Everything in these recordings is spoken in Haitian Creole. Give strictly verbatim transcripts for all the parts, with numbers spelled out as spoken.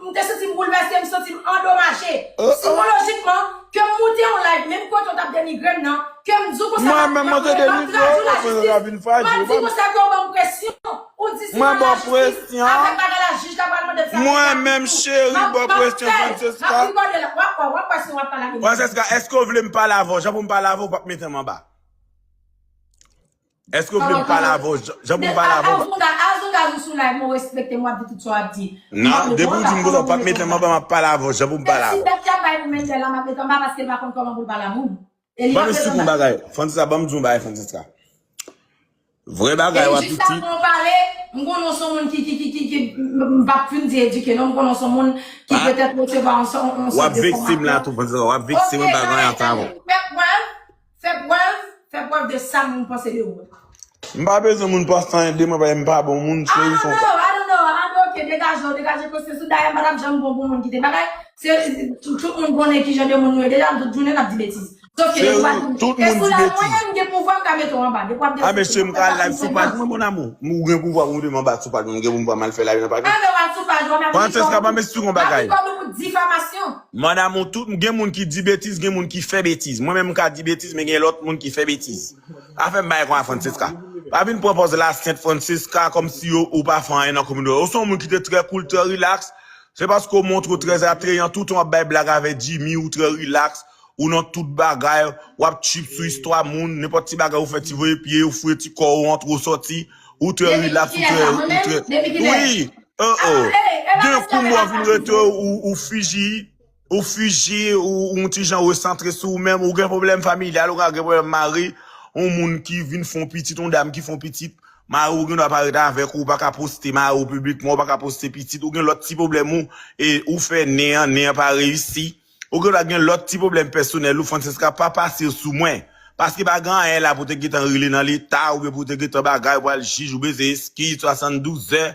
m te santi m boulvèse, m santi m andomaje. Sikolojikman, ke m moute yon live, menm kote w t ap denigre m nan, ke m di w konsa, m ap, m ap, m ap tradui lajistis, m ap di konsa ke w ban m presyon. Ou di si m ban lajistis, avèk bagay la, jij la pral mande m sa. Mwen menm, cheri, ban presyon, Francesca. M ap rekòde la. W ap wè, w ap wè si w ap pale avè m. Francesca, èske w vle m pale avè w? Jan pou m pale avè w, w p ap mete m anba. Èske w vle m pale avè w? Jan pou m pale avè w? Azonga, azonga, ou sou live, mwen respekte m, w ap di tout sa w ap di. Non, depi w di m konsa, w p ap mete m anba, m ap pale avè w, jan pou m pale avè w. Si bèt y ap bay pou Mendel la, m ap mete anba paske l pa konn kòman pou l pale avè moun. E li pa mete m anba. Ban m esplike w yon bagay, Francesca, ban m di w yon bagay, Francesca. Vrè bagay w ap piti. E jis avan w pale, m konnen w se yon moun ki, ki, ki, ki, ki, m, m p ap fin di edike, non, m konnen w se yon moun ki petèt resevwa yon, yon, yon sòt de fòmasyon. W ap vekse m la tou, Francesca, w ap vekse mwen, bagay an sa avè w. Fè prèv, fè prèv, fè prèv de sa moun panse de ou. M pa bezwen moun panse anyen de mwen, paske m pa bon moun, cheri, son pa. I don't know, I don't know, I don't know, ok, degaje w, degaje konsyans ou, dayè m pa t ap janm bon pou moun ki te bagay, se, tout, tout moun konnen ki jan de moun nou ye deja, tout jounen n ap di betiz. Sèl ke depi w ap di, tout moun di betiz. Mwen menm, m gen pouvwa, m ka mete w anba. Depi w ap desann, a, mesye, m ka live sou paj mwen, mon amour. Ou gen pouvwa pou mete m anba sou paj mwen, m gen pouvwa m al fè live nan paj mwen. Francesca, ban m esplike yon bagay. M ap rekòd ou pou difamasyon. Mon amour, tout, gen moun ki di betiz, gen moun ki fè betiz. Mwen menm, m ka di betiz, men gen lòt moun ki fè betiz. Pa fè m bagay konsa, Francesca. Pa vin pran pòz la sent, Francesca, kòmsi yo, ou pa fè anyen nan kominote. Ou se yon moun ki te trè cool, trè relax. Se paske w montre w trè atreyan, toutan w ap bay blag avè Jimmy, ou trè relax, ou nan tout bagay, w ap chip sou istwa moun, nenpòt ti bagay ou fè, ti voye pye, ou foure ti kò w, ou antre, ou sòti, ou trè relax, ou trè, ou trè, wi, oh, oh. Gen kou m wè w vin rete, ou, ou fiji, ou fiji, ou, ou yon ti jan resantre sou ou menm, ou gen pwoblèm familyal, ou ka gen pwoblèm mari, yon moun ki vin fè yon pitit, yon dam ki fè yon pitit, mari w gen dwa pa rete avèk ou, ou pa ka poste mari w piblikman, ou pa ka poste pitit, ou gen lòt ti pwoblèm ou, e ou fè nen an, nen an pa reyisi. Ou gen dwa gen lòt ti pwoblèm pèsonèl ou, Francesca, pa pase sou mwen. Paske pa gen anyen la pou te gentan rele nan leta, oubyen pou te gentan bagay, ou pral jij, ou bezwen eskiz, swasanndouz zè.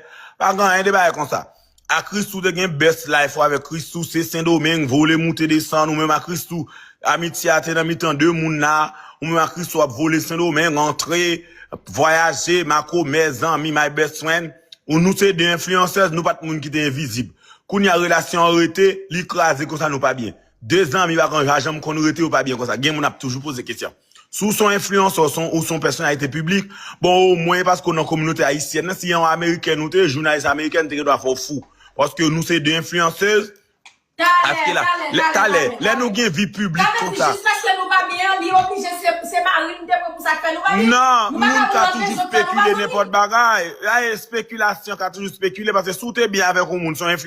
Pa gen anyen de bagay konsa. A Christoo te gen best life ou avèk Christoo, se Sendomeng, vole moute desann, ou menm a Christoo, amitye a te nan mitan de moun la, ou menm a Christoo ap vole Sendomeng, antre, vwayaje, makomè, zanmi, my best friend. Ou nou se de enfliyansèz, nou pa t moun ki te envizib. Kounye a relasyon an rete, li kraze konsa nou pa byen. De zanmi pa konn, pa janm konn rete, yo pa byen konsa. Gen moun ap toujou poze kesyon. Si w se yon enfliyansè, ou se yon, ou se yon pèsonalite piblik, bon, omwen paske w nan kominote ayisyèn nan, si yon amerikèn ou te, jounalis amerikèn te gen dwa fè w fou. Paske nou se de enfliyansèz, paske la, talè, talè, lè nou gen vi piblik konsa. Jis paske nou pa byen, li oblije se, se mari nou te pran pou sa k fè nou pa byen. Non, moun ka toujou spekile nenpòt bagay. Espikilasyon ka toujou spekile, paske si w te byen avèk yon moun, se yon